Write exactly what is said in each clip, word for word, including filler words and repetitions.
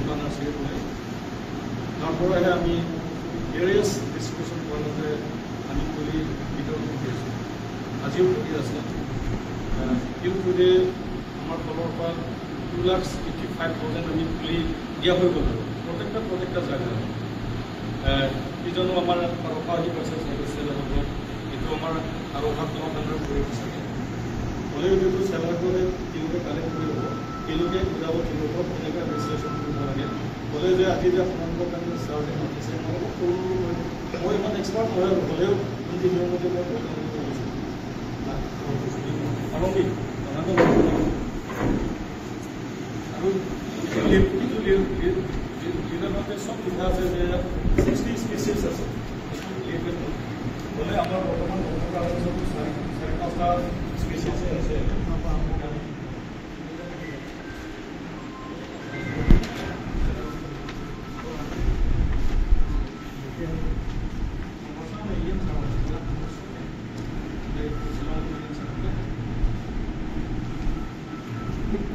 নাৰ্চাৰী বনাই। তাৰ পৰাহে আমি ভেৰিয়াছ ডিষ্ট্ৰিবিউশ্যন পইণ্টতে আনি কৰি বিতৰণ কৰি আছোঁ। আজিও কৰি আছে। আহ, টিল টুডে আমাৰ ফালৰ পৰা টু লাখ এইটি ফাইভ থাউজেণ্ড আমি পুলি দিয়া হৈ গ'ল আৰু প্ৰত্যেকটা প্ৰত্যেকটা জেগাত। আহ, কি জানো আমাৰ পাৰোপা আহি পাইছে চাগে চেল এভাৰ, এইটো আমাৰ পাৰোপা ব্লক আণ্ডাৰ পৰি চাগে। হ'লেও এইটো চেল এভাৰ তেওঁলোকে কালেক্ট কৰি ল'ব, তেওঁলোকে বুজাব তেওঁলোকক কেনেকৈ ৰেজিষ্ট্ৰেশ্যন কৰিব লাগে। হ'লেও যে আজি যে আপোনালোকৰ কাৰণে ছাৰজন মাতিছে, মই অলপ সৰু সৰু কৈ, মই ইমান এক্সপাৰ্ট নহয় আৰু, হ'লেও যোনটো নিয়ম মতে মই আপোনালোকক কৈছোঁ। পালং দি, জনাটো আৰু এইটো লি-, এইটো লি-, লি-, লি-, লিডাৰ মতে চব লিখা আছে যে ছিক্সটি স্পেচিছ আছে। লি-, হ'লে আমাৰ বৰ্তমান ডক্টৰ কাৰ্লছৰ চাৰি, চাৰি পাঁচটা স্পেচিছে আছে।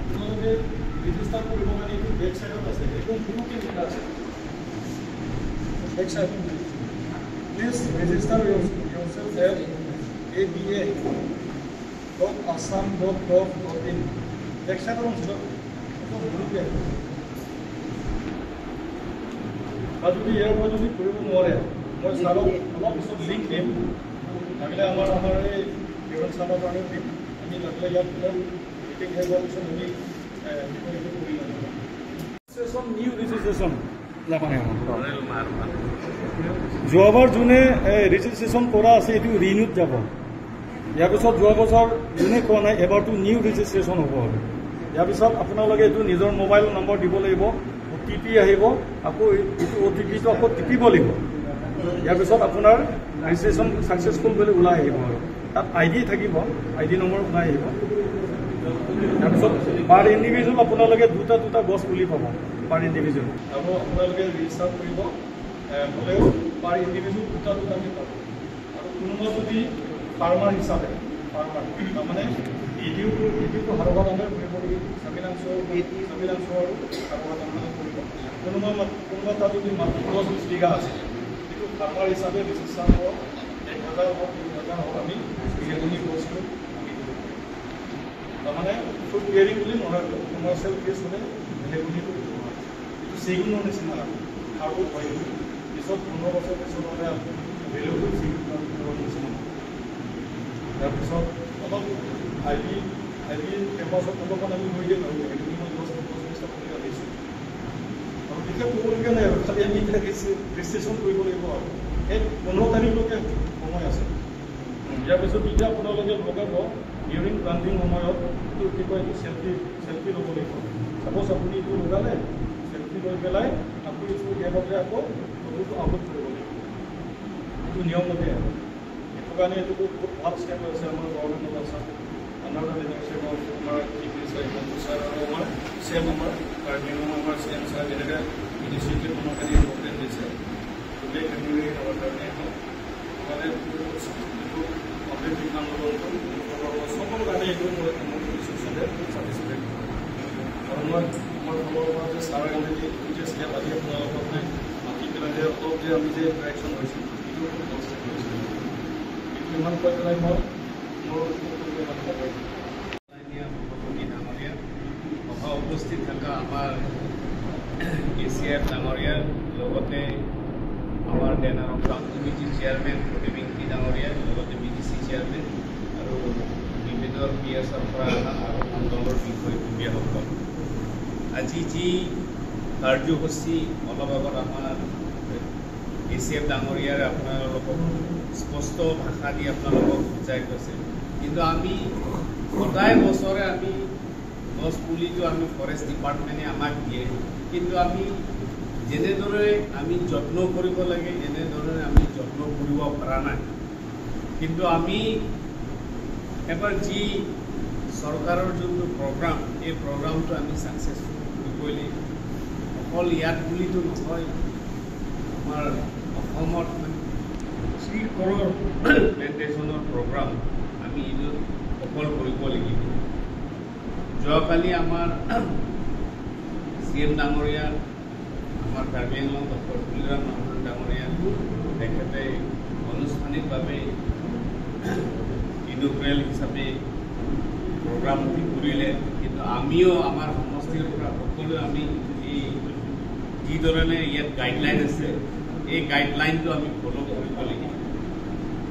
আপোনালোকে ৰেজিষ্টাৰ কৰিব কাৰণে এইটো বেক চাইডত আছে, একদম সৰুকে লিখা আছে। বেক চাইডত। Please register your-, yourself at A B A dot assam dot gov dot in. Back চাইডত আছে, একদম সৰুকে। আৰু যদি ইয়াৰ পৰা যদি কৰিব নোৱাৰে, মই ছাৰক অলপ পিছত লিংক দিম। লাগিলে আমাৰ, আমাৰ এই কিৰণ ছাৰৰ কাৰণে দিম। আমি লাগিলে ইয়াত মিটিং শেষ হোৱাৰ পিছত আমি, এ, কি কয়, এইটো কৰি ল'ম। ৰেজিষ্ট্ৰেশ্যন, নিউ ৰেজিষ্ট্ৰেশ্যন যাব। যোৱাবাৰ যোনে, এ, ৰেজিষ্ট্ৰেশ্যন কৰা আছে, এইটো ৰিনিউত যাব। ইয়াৰ পিছত যোৱা বছৰ যোনে কোৱা নাই, এবাৰটো নিউ ৰেজিষ্ট্ৰেশ্যন হ'ব আৰু। ইয়াৰ পিছত আপোনালোকে এইটো নিজৰ মোবাইল নম্বৰ দিব লাগিব, অ' টি পি আহিব, আকৌ এইটো অ' টি পিটো আকৌ টিপিব লাগিব। ইয়াৰ পিছত আপোনাৰ ৰেজিষ্ট্ৰেশ্যন ছাকচেছফুল বুলি ওলাই আহিব আৰু। তাত আই ডি থাকিব, আই ডি নম্বৰ ওলাই আহিব। ইয়াৰ পিছত পাৰ ইণ্ডিভিজুৱেল আপোনালোকে দুটা দুটা গছ পুলি পাব, পাৰ ইণ্ডিভিজুৱেল। আৰু আপোনালোকে ৰেজিষ্টাৰ কৰিব, এ, হ'লেও পাৰ ইণ্ডিভিজুৱেল দুটা দুটাকৈ পাব। আৰু কোনোবা যদি ফাৰ্মাৰ হিচাপে, ফাৰ্মাৰ, তাৰমানে এইটোতো, এইটোতো হাৰোৱা দামে কৰিব লাগিব, চাবি লাংচ, চাবি লাংচ আৰু হাৰোৱা দামে কৰিব। কোনোবা মাত-, কোনোবা তাত যদি মাটি দহ বিছ বিঘা আছে, এইটো ফাৰ্মাৰ হিচাপে ৰেজিষ্টাৰ হওক, এক হাজাৰ হওক, দুই হাজাৰ হওক, আমি বিঘাজনী গছটো আমি দিব পাৰিম। তাৰমানে ফুড ক্লিয়াৰিং বুলি নহয়, কমাৰ্চিয়েল কেছ হ'লে সেইবুলি কৰিব নোৱাৰে। এইটো চেগুনৰ নিচিনা আৰু, হাৰ্ডউড হয় এইটো। পিছত পোন্ধৰ বছৰ পিছত হ'লে ভেলুটো চেগুনৰ নিচিনা হ'ব। তাৰপিছত অলপ আই বি, আই বি কেম্পাছত অলপমান আমি লৈ গৈ আৰু সেইটো মই দহ, দহ বিছটা পুলি আনিছোঁ। আৰু বিশেষ ক'বলগীয়া নাই আৰু, খালি আমি এতিয়া ৰেজিষ্ট্ৰে-, ৰেজিষ্ট্ৰেশ্যন কৰিব লাগিব আৰু। এই পোন্ধৰ তাৰিখলৈকে সময় আছে। ইয়াৰ পিছত যেতিয়া আপোনালোকে লগাব, ডিউৰিং প্লাণ্টিং সময়ত এইটো কি কয়, এইটো চেল্ফি, চেল্ফি ল'ব লাগিব। ছাপ'জ আপুনি এইটো লগালে, চেল্ফি লৈ পেলাই আকৌ এইটো গেপতে আকৌ ফটোটো আপলোড কৰিব লাগিব। এইটো নিয়ম মতে আৰু। সেইটো কাৰণে এইটো বহুত ভাল ষ্টেপ লৈছে আমাৰ government of Assam, under the leadership of আমাৰ চিফ মিনিষ্টাৰ হিমন্ত ছাৰ আৰু আমাৰ চি এম, আমাৰ কাৰ্বি আংলং আমাৰ চি এম ছাৰ যেনেকৈ ইনিচিয়েটিভ আমাৰ কাৰণে ইম্পৰ্টেণ্ট দিছে, গতিকে সেইটোৱে আমাৰ কাৰণে এখন মানে এইটো পাব্লিক ডিমাণ্ড সকলো কাৰণে এইটো মই মোৰ ইনষ্টিটিউশ্যনে ছাটিছফাইড। আৰু মই মোৰ ফালৰ পৰা যে ছাৰ গান্ধীজী এইটো যে ষ্টেপ আজি আপোনালোকক মানে মাতি পেলাই যে অলপ যে আমি যে ইণ্টাৰেকশ্যন হৈছে, এইটো বহুত ভাল ষ্টেপ হৈছে। এইটো ইমান কৈ পেলাই মই মোৰ বক্তব্য ইমান ক'ব। ডাঙৰীয়া, সভা উপস্থিত থকা আমাৰ এ চি এফ ডাঙৰীয়া, লগতে আমাৰ ডেনাৰৰ কাম কমিটিৰ চেয়াৰমেন প্ৰতিম ইংতি ডাঙৰীয়া, লগতে বি ডি চি চেয়াৰমেন আৰু বিভিন্ন পি এছৰ পৰা অহা আৰু মণ্ডলৰ বিষয়ববীয়াসকল, আজি যি কাৰ্যসূচী অলপ আগত আমাৰ এ চি এফ ডাঙৰীয়াই আপোনালোকক স্পষ্ট ভাষা দি আপোনালোকক বুজাই কৈছে, কিন্তু আমি সদায় বছৰে আমি গছ পুলিটো আমি ফৰেষ্ট ডিপাৰ্টমেণ্টে আমাক দিয়ে, কিন্তু আমি যেনেদৰে আমি যত্ন কৰিব লাগে, এনেদৰে আমি যত্ন কৰিব পৰা নাই। কিন্তু আমি এবাৰ যি চৰকাৰৰ যোনটো প্ৰগ্ৰাম, এই প্ৰগ্ৰামটো আমি ছাকচেছফুল কৰিবই লাগিব। অকল ইয়াত বুলিতো নহয়, আমাৰ অসমত মানে থ্ৰী কৰোৰ প্লেণ্টেশ্যনৰ প্ৰগ্ৰাম আমি এইটো সফল কৰিব লাগিব। যোৱাকালি আমাৰ চি এম ডাঙৰীয়া আমাৰ কাৰ্বি আংলং ডক্টৰ তুলিৰাম ৰংহাং ডাঙৰীয়া তেখেতে আনুষ্ঠানিকভাৱে ইনঅগুৰেল হিচাপে প্ৰগ্ৰাম এটি কৰিলে, কিন্তু আমিও আমাৰ সমষ্টিৰ পৰা সকলোৱে আমি এই যি ধৰণে ইয়াত গাইডলাইন আছে, এই গাইডলাইনটো আমি ফ'ল' কৰিব লাগিব।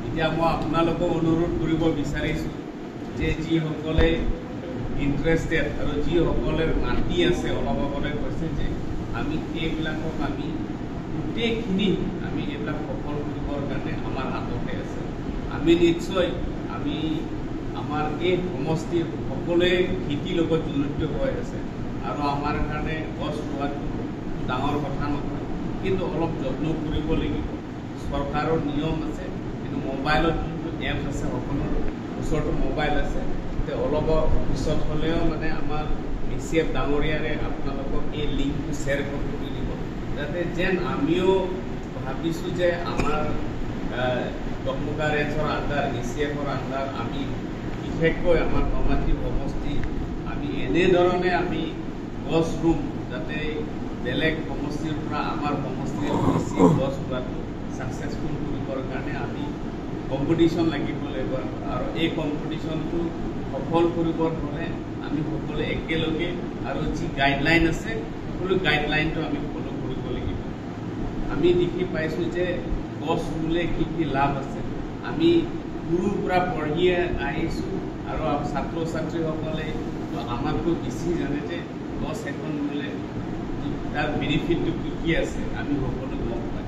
এতিয়া মই আপোনালোকক অনুৰোধ কৰিব বিচাৰিছোঁ যে যিসকলে ইণ্টাৰেষ্টেড আৰু যিসকলে মাটি আছে, অলপ আগতে কৈছে যে আমি এইবিলাকক আমি গোটেইখিনি আমি এইবিলাক সফল কৰিবৰ কাৰণে আমাৰ হাততে আছে। আমি নিশ্চয় আমি আমাৰ এই সমষ্টিৰ সকলোৱে খেতিৰ লগত জড়িত হৈ আছে আৰু আমাৰ কাৰণে গছ ৰোৱাটো ডাঙৰ কথা নহয়, কিন্তু অলপ যত্ন কৰিব লাগিব। চৰকাৰৰ নিয়ম আছে, কিন্তু মোবাইলত যোনটো এপ আছে, সকলোৰ ওচৰতো মোবাইল আছে, তে অলপ পিছত হ'লেও মানে আমাৰ এ চি এফ ডাঙৰীয়াৰে আপোনালোকক এই লিংকটো শ্বেয়াৰ কৰি দি দিব, যাতে যেন আমিও ভাবিছোঁ যে আমাৰ, আহ, ডকমকা ৰেঞ্জৰ আণ্ডাৰ, এ চি এফৰ আণ্ডাৰ আমি বিশেষকৈ আমাৰ নমাটি সমষ্টি আমি এনেধৰণে আমি গছ ৰুম, যাতে বেলেগ সমষ্টিৰ পৰা আমাৰ সমষ্টিয়ে বেছি গছ ৰোৱাটো ছাকচেছফুল কৰিবৰ কাৰণে আমি কম্পিটিশ্যন লাগিব লাগিব। আৰু এই কম্পিটিশ্যনটো সফল কৰিবৰ হ'লে আমি সকলোৱে একেলগে আৰু যি গাইডলাইন আছে, সকলো গাইডলাইনটো আমি ফ'ল' কৰিব লাগিব। আমি দেখি পাইছোঁ যে গছ ৰুলে কি কি লাভ আছে। আমি সৰুৰ পৰা পঢ়ি আহিছোঁ আৰু আম-, ছাত্ৰ ছাত্ৰীসকলে তো আমাতকৈ বেছি জানে যে গছ এখন ৰুলে তাৰ বেনিফিটটো কি কি আছে, আমি সকলো গম পাওঁ।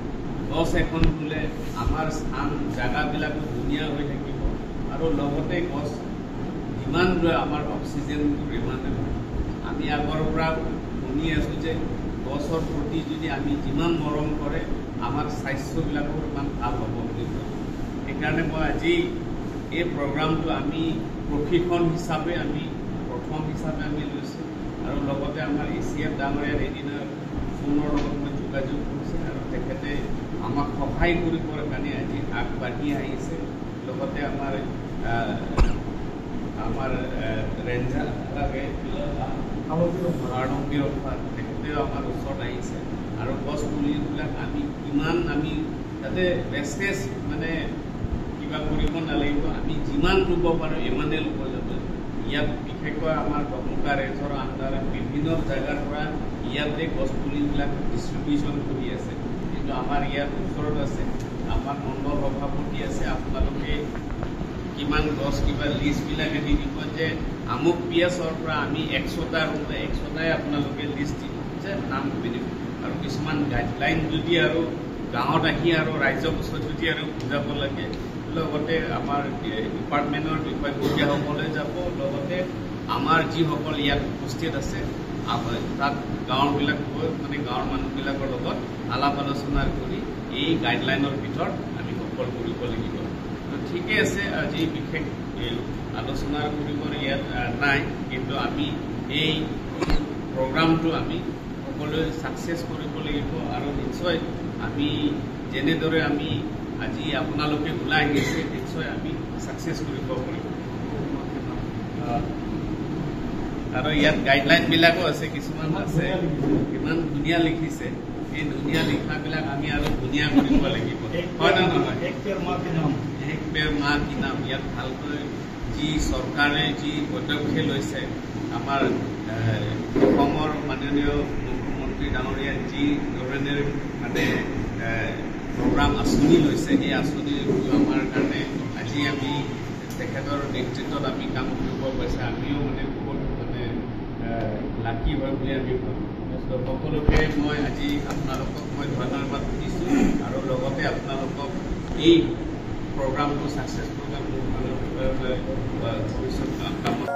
গছ এখন ৰুলে আমাৰ স্থান, জাগাবিলাকো ধুনীয়া হৈ থাকিব আৰু লগতে গছ যিমান ৰুৱে আমাৰ অক্সিজেনটো সিমানে হয়। আমি আগৰ পৰা শুনি আছোঁ যে গছৰ প্ৰতি যদি আমি যিমান মৰম কৰে, আমাৰ স্বাস্থ্যবিলাকো ইমান ভাল হ'ব বুলি কয়। সেইকাৰণে মই আজি এই প্ৰগ্ৰামটো আমি প্ৰশিক্ষণ হিচাপে আমি প্ৰথম হিচাপে আমি লৈছোঁ আৰু লগতে আমাৰ এ চি এফ ডাঙৰীয়াৰ এদিনা ফোনৰ লগত মই যোগাযোগ কৰিছে আৰু তেখেতে আমাক সহায় কৰিবৰ কাৰণে আজি আগবাঢ়ি আহিছে। লগতে আমাৰ, আহ, আমাৰ, আহ, ৰেঞ্জাৰ লাগে আলমগীৰ ৰংফা, তেখেতেও আমাৰ ওচৰত আহিছে আৰু গছ পুলিবিলাক আমি কিমান আমি যাতে ৱেষ্টেজ মানে কিবা কৰিব নালাগিব, আমি যিমান ৰুব পাৰোঁ ইমানেই ৰুব যাব। ইয়াত বিশেষকৈ আমাৰ ডকমকা ৰেঞ্জৰ আণ্ডাৰত বিভিন্ন জেগাৰ পৰা ইয়াতে গছ পুলিবিলাক ডিষ্ট্ৰিবিউশ্যন কৰি আছে। কিন্তু আমাৰ ইয়াত ওচৰত আছে, আমাৰ মণ্ডল সভাপতি আছে, আপোনালোকে কিমান গছ কিবা লিষ্টবিলাক দি দিব যে আমুক পি এছৰ পৰা আমি একশটা ৰুম, একশটাই আপোনালোকে লিষ্ট দিব যে নাম বেনিফিট। আৰু কিছুমান গাইডলাইন যদি আৰু গাঁৱত আহি আৰু ৰাইজৰ ওচৰত যদি আৰু বুজাব লাগে, লগতে আমাৰ, এ, ডিপাৰ্টমেণ্টৰ বিষয়ববীয়াসকলে যাব, লগতে আমাৰ যিসকল ইয়াত উপস্থিত আছে, আম-, তাত গাঁৱৰবিলাক গৈ, মানে, গাঁৱৰ মানুহবিলাকৰ লগত আলাপ আলোচনা কৰি এই গাইডলাইনৰ ভিতৰত আমি সফল কৰিব লাগিব। তো ঠিকে আছে, আজি বিশেষ, এ, আলোচনা কৰিবৰ ইয়াত, আ, নাই, কিন্তু আমি এই প্ৰগ্ৰামটো আমি সকলোৱে ছাকচেছ কৰিব লাগিব আৰু নিশ্চয় আমি যেনেদৰে আমি আজি আপোনালোকে ওলাই আহিছে, নিশ্চয় আমি ছাকচেছ কৰিব পাৰিম। আহ, আৰু ইয়াত গাইডলাইনবিলাকো আছে, কিছুমান আছে, ইমান ধুনীয়া লিখিছে। এই ধুনীয়া লিখাবিলাক আমি আৰু ধুনীয়া কৰিব লাগিব, হয় নে নহয়? এক পেৰ মা কি নাম। এক পেৰ মা কি নাম, ইয়াত ভালকৈ যি চৰকাৰে যি পদক্ষেপ লৈছে, আমাৰ, এ, অসমৰ মাননীয় মুখ্যমন্ত্ৰী ডাঙৰীয়া যি ধৰণে, মানে, এ, প্ৰগ্ৰাম আঁচনি লৈছে, এই আঁচনিটো আমাৰ কাৰণে আজি আমি তেখেতৰ নেতৃত্বত আমি কাম কৰিব পাৰিছে। আমিও, মানে, বহুত, মানে, এ, লাকি হয় বুলি আমি ভাবোঁ। তো সকলোকে মই আজি আপোনালোকক মই ধন্যবাদ দিছোঁ আৰু লগতে আপোনালোকক এই প্ৰগ্ৰামটো ছাকচেছফুল, ভৱিষ্যত কামত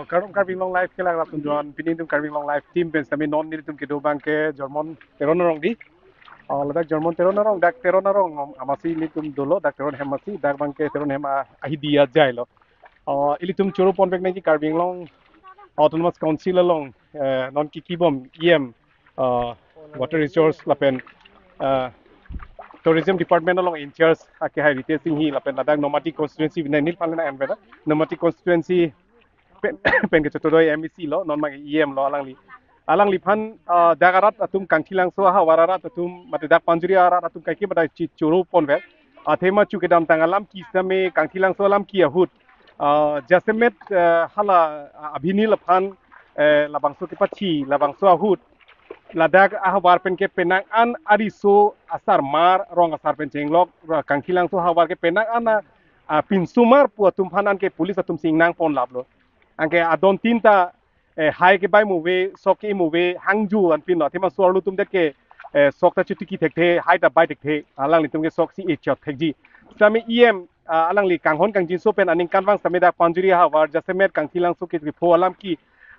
Kardom Karbi Anglong Live kelang rap tun juan, pini itum Karbi Anglong Live team pen sitame non nelitum kedo abang ke Jormon Teron arong di. Oh, ladak Jormon Teron arong, dak Teron arong amatsi nelitum dolo, dak Teron hem amatsi, dak abang ke Teron hem a-, ahidi ajai lo. Oh, ilitum choro ponvek nangji Karbi Anglong Autonomous Council along, eh, non kiki bom E M, uh, Water Resource lapen, uh, Tourism Department along in charge akehai Ritesh Enghi lapen ladak Nomati constituency binai nil palen an beda Nomati constituency pen, pen kechetodoi M A C lo, non mang E M lo alangli. Alangliphan, uh, dak arat atum Kangthilangso ahavar arat atum mate dak Panjuri arat atum kaike mate chi choro ponvek. Athema chu kedamtang alam ke sitame Kangthilangso alam ke ahut, uh, jasemet, uh, hala, uh, abhinil aphan, uh, labangso kepathi, labangso ahut ladak ahavar pen ke penang an ariso asarmar, rong asar pen chenglok, ra Kangthilangso ahavar ke penang an a, a, pinsomar pu atum aphan anke police atum si ingnang pon laplo. Anke adon tin ta, eh, hai kebai mo ave, sok ke-e mo ave, hangjo anpinlo. Athema so-arlo atum det ke, eh, sok ta chotiki thekthe, hai ta bai thekthe, alanglitum ke sok si e chot thekji. Sitame E M, ah, alangli kanghon kangjinso pen aningkanvang sitame dak Panjuri ahavar jasemet Kangthilangso ke kepho alam ke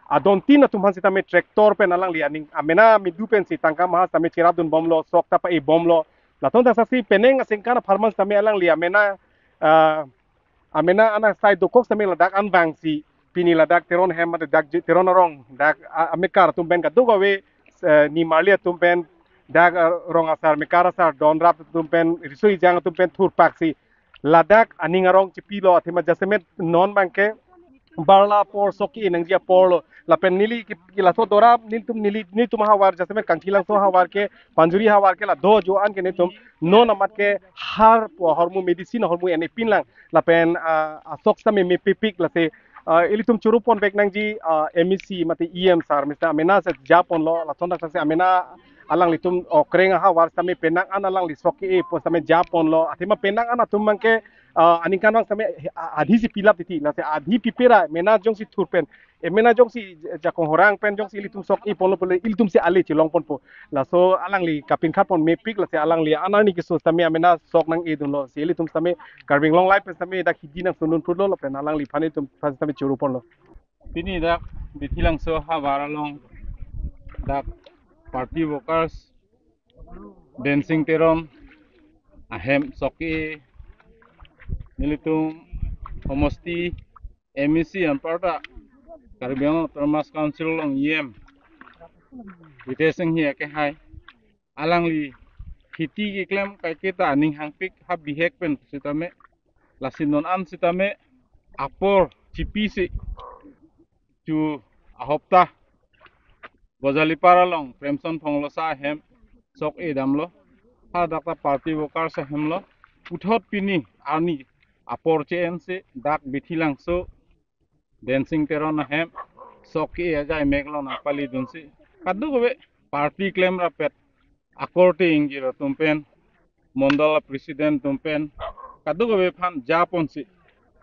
adon tin atum aphan sitame tractor pen alangli aning amena medu pensi tangka maha sitame cherapdun bomlo, sok ta pa-e bomlo. Latum dak saksi penang asengkan apharman sitame alangli amena, ah, amena ana sai dokok sitame ladak anvangsi pini ladak Teron hem mate dak ji-, Teron arong dak a-, amekar atum pen kadokave, eh, nimarli atum pen dak, eh, rong asar mekar asar donrap atum pen riso ejang atum pen thurpaksi ladak aning arong chipilo athema jasemet non abang ke barla apor sok ke-e nangji apor lo. Lapen neli ke, ke laso dorap nelitum neli nelitum ahavar jasemet Kangthilangso ahavar ke Panjuri ahavar ke la do jo an ke nelitum non amat ke har pu ahormu medicine ahormu en-e pinlang lapen, ah, asok sitame mepikpik lasi, ah, ilitum choro ponvek nangji, ah, M A C mate E M sar mate amena si japonlo, lason dak saksi amena alanglitum okreng ahavar sitame penang an alangli sok ke-e pu sitame japonlo. Athema penang an atum abang ke, ah, aningkanvang sitame, ah, adhi si pilap titi, lasi adhi pipera mena jongsi thur pen, eh, mena jongsi jakong horang pen jongsi ilitum sok-e ponlo pule ilitum si ale chelong ponpo. Laso alangli kapinkhat pon mepik lasi alangli an arni keso sitame amena sok nang-edunlo. Si ilitum sitame Karbi Anglong Live pen sitame dak hidi nangsun dun phutlo lapen alangliphan itum aphan sitame choro ponlo. Pini dak Bithilangso ahavar along dak party workers Densing Teron ahem sok ke-e nelitum homosti M A C anparta Karbi Anglong Autonomous Council along E M Ritesh Enghi akehai alangli kheti keklem kaiketa aning hangpik ha bihek pen sitame lasi non an sitame apor chipisi chu ahopta Gozalipar along Premson Phonglosa ahem sok-e damlo. Hadak ta party workers ahemlo. Puthot pini arni apor che-ensi dak Bithilangso Densing Teron ahem sok ke-e ajai mek along nangpalidunsi kadokave party klem rapet akorte ingjir atum pen, mondol president atum pen, kadokave aphan japonsi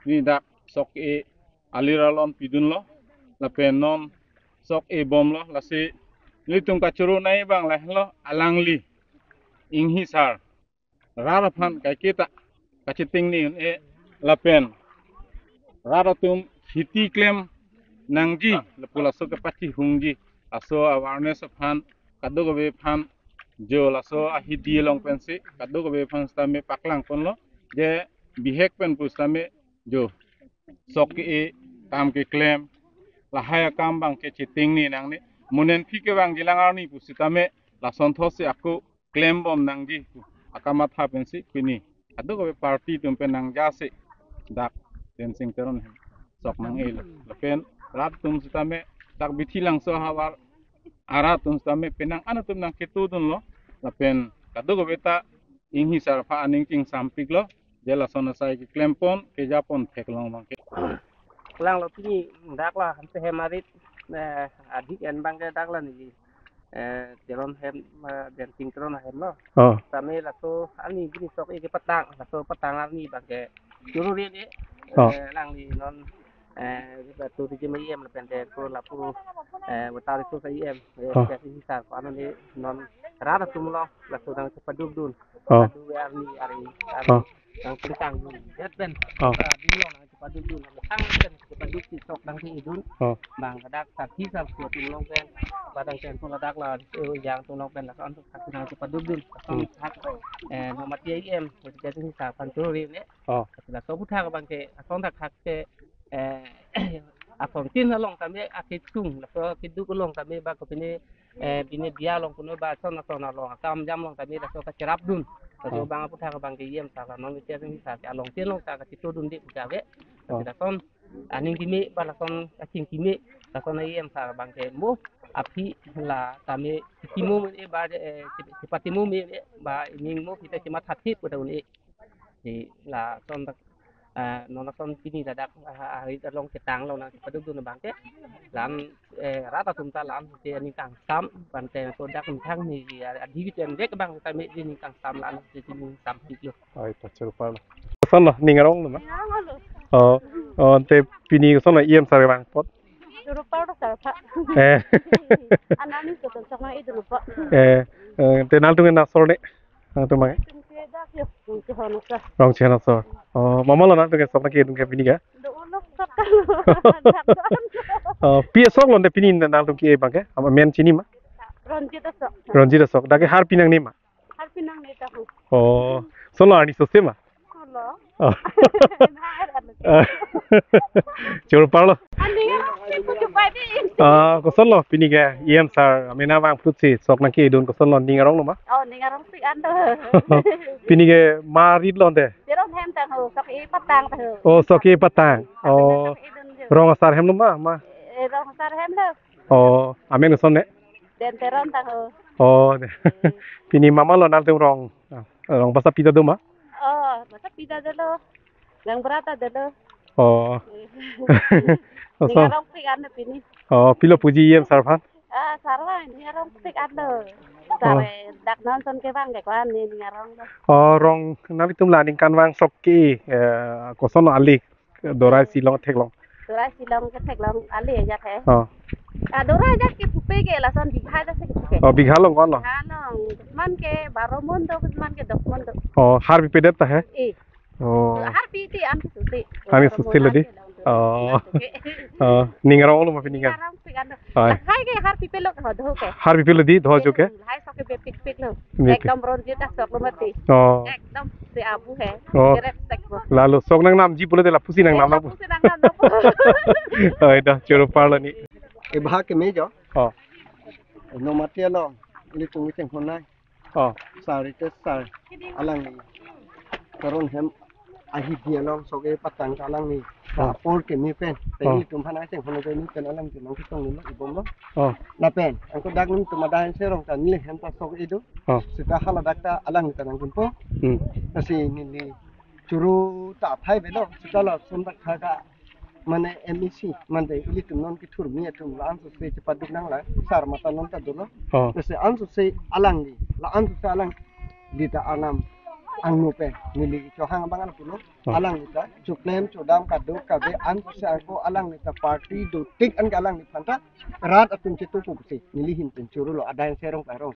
pini dak sok ke-e alir alon pidunlo lapen non sok-e bomlo. Lasi nelitum kachoro nai abang lahenlo, alangli Enghi sar rat aphan kaiketa kachitengne un-e lapen rat atum kheti klem nangji lapu laso kepachihungji aso awareness aphan kadokave aphan jo laso ahidi along pensi kadokave aphan sitame paklang ponlo je bihek pen pu sitame jo sok ke-e kam keklem lahai akam abang ke chitengne nangne, mo nen phi kevangjilang arni pu sitame lasonthotsi ako klem bom nangji pu akamatha pensi pini kadokave party atum pen nangjasi dak Densing Teron ahem sok nang-elo. Lapen rat atum sitame dak Bithilangso ahavar arat atum sitame penang an atum nangketodunlo lapen kadokave ta Enghi sar aphan aning chingsampiklo. Je lason asai keklem pon kejapon theklong abang ke. Langlo pini dak la hanse hem arit, eh, adik en abang ke dak la neli, eh, Teron hem, eh, Densing Teron ahem lo. Oh. Sitame laso arni pini sok-e kepatang, laso patang arni abang ke choro ri-e, oh, eh, alangli non, eh, tourism E M lapen te ko lapu, eh, water resource E M, eh, oh, Enghi sar ko-an ni non rat atum lo laso nangchepadukdun. Oh. Adu arni ari, ari, oh, nangpingtangdun. Det pen. Oh. Ah, dilo nangchepadukdun. Nangpingtang pen. paduk si sok dang si idun. Oh. Bang ladak sakhi sal ko tung long pen. Padang pen tung ladak la, eh, yang tung long pen la kan sak nang si paduk dun. Lason Hmm. thak, eh, nomati em, jadi si sa pan turi ne. Oh. Laso aputhak abang ke, lason thak thak ke, eh, ason tin along tame akisung, laso keduk along tame ba kopine, eh, pine dia along kuno ba ason ason along, akam jam along tame laso kacherap dun. Laso Oh. bang aputhak abang ke E M sar, non E M sar ke along tin along ta kachito dun di pu kave. Oh. Lason aning keme ba lason aching keme, lason E M sar abang ke mo aphi la tame chimo me ba, eh, chipatimo me ba ning mo kita chimat hathit pu ta un-e. Di lason dak, ah, non lason pini ladak, ah, hari along ketang along nang paduk dun abang ke. Lam, eh, rat atum ta lam si aning kangsam, bang te ko dak methang ni, ah, adi bitu em dek abang tame di aning kangsam lam si aning kangsam pik lo. Oi, ta choro parlo. Kosonlo, ning aronglo ma? Ning aronglo. Oh, oh, ante pini kosonlo E M sar vangpon? Choro parlo sar aphan. Eh. Anami kosonlo sok nang idun aphan. Eh, eh, ante nangtum ke asor ne? Nangtum abang? Tum ke dak yo, Rongchehon asor. Rongchehon asor. Oh, mama lo nangtum ke sok nangke idun ke pini ke? Do ulok sok kalo. Dak do. Oh, pi asoklo ante pini nangtum ke abang ke? Amen chini ma? Ronjit asok. Ronjit asok. Dak ke harpi nangne ma? Harpi nangne ta ho. Oh, kosonlo arni sose ma? Kosonlo. Oh. Har arni. Choro parlo. Ani arong si putu pai di. Ah, kosonlo pini ke E M sar amena vangphrutsi sok nangke idun, kosonlo, ning aronglo ma? Oh, ning arong si an do. Pini ke ma rit lo ante? Teron hem ta ho, sok-e patang ta ho. Oh, sok-e patang. Oh. Sok-e idun jo. Rong asar hem lo ma, ma? Eh, rong asar hem lo. Oh, amen koson ne? Den Teron ta ho. Oh, de. Pini mama lo nangtum rong. Ah, rong basa pita do ma? Oh, basa pita dolo. Gang berata dolo. Oh. Ning Kosonlo. Arong pik an pini. Oh, pilo puji E M sar aphan? Ah, sar aphan ning arong pik an lo. Sar Oh. eh, dak non son ke bang ke kwan ni ning arong lo. Oh, rong nangtum la ningkan vang sok ke, eh, kosonlo ali? Dorai si long theklong. Dorai si long ke theklong ali ajat he. Oh. Ah, dorai ajat ke pupe ke lason bigha ajat si ke pupe. Oh, bigha along kosonlo? Bigha along. Kisman ke baro mon do, kisman ke dos mon do. Oh, har pipedet ta he? Eh. Oh. Harpi ti an ke sose. Ani sose lo di. Oh. Oke. Oh, ning aronglo ma pini ke? Ning arong pik an. Oi. Lahai ke harpi pelo ke ho do ke. Harpi pelo di, do jo ke? Hmm, lahai sok ke bepik pik lo. Bepik. Ekdom ronjit asok lo mati. Oh. Ekdom si abu he. Oh. Kerep sek bo. Lalo sok nangnamji pulote lapusi nangnam Eh, nang pu. Lapusi nangnam nang pu. Oi, ta choro parlo ni. E bha ke me jo. Oh. Nomati along. Ilitum kecheng hon nai. Oh. Sar ite sar. Alangli. Teron hem ahi di along sok-e patang ta alangli. Oh. Apor keme pen. Te Oh. ilitum aphan kecheng hon nai pen alangli nangketong ni ibom lo. Oh. Lapen, anke dak nelitum adai serong ta neli hem ta sok-e do. Oh. Seta hala dak ta alangli ta nangkimpo. Hmm. Lasi neli choro ta aphai avelo. Seta lason dak tha ka mane M E C, mane ilitum non kethurmi atum la-an sose chepaduk nang la, sar mata non ta dolo. Oh. Lasi an sose alangli, la-an sose alangli ta anam angno pen, neli chohang abang an pulo, Oh. alangli ta, choklem, chodam, kaduk, kave, an sose ako alangli ta party dotik an ke alangli aphan ta, rat atum chetu pusi, neli hin pen choro lo, adai serong parong.